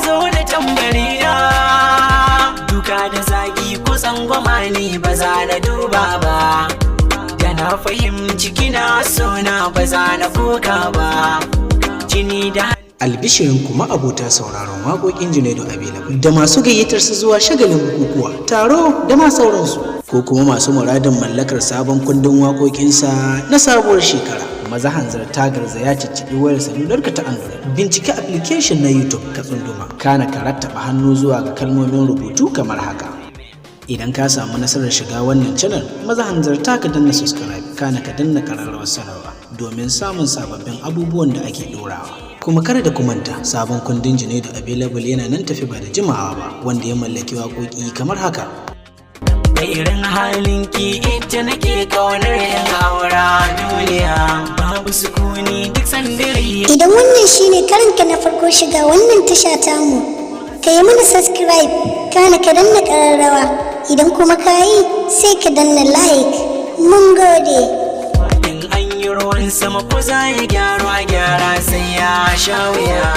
zo da tambariya. Duka da zagi ko tsangwama ne ba za na duba ba. Da na fahimci kina sona, ba za na koka ba. Jini da Albishirin kuma abota sauraron waƙoƙin Junaidu Available da masu gayyatar su zuwa shagalin bukukuwa, taro da ma sauransu, ko kuma masu muradin mallakar sabon kundin waƙoƙinsa na sabuwar shekara. Maza hanzarta, garzaya, cicciɓi wayar salularka ta Android, bincike application na YouTube, ka tsunduma, kana ka rattaba hannu zuwa ga kalmomin rubutu kamar haka. Idan ka samu nasarar shiga wannan channel, maza hanzarta ka danna subscribe, kana ka danna kararrawar sanarwa domin samun sababbin abubuwan da ake dorawa. Kuma kada da ku manta, sabon kundin Junaidu Available yana nan tafi ba da jimawa ba, wanda ya mallaki waƙoƙi kamar haka. Da irin halinki ita nake kaunar yan aura. Duniya babu sukuni duk sandare. Idan wannan shine karinka na farko shiga wannan tasha tamu, ka yi mana subscribe, kana ka danna ƙararrawa. Idan kuma ka yi, sai ka danna like. Mun gode. In an yi ruwan sama ko za ya gyaru, a gyara sai ya sha wuya.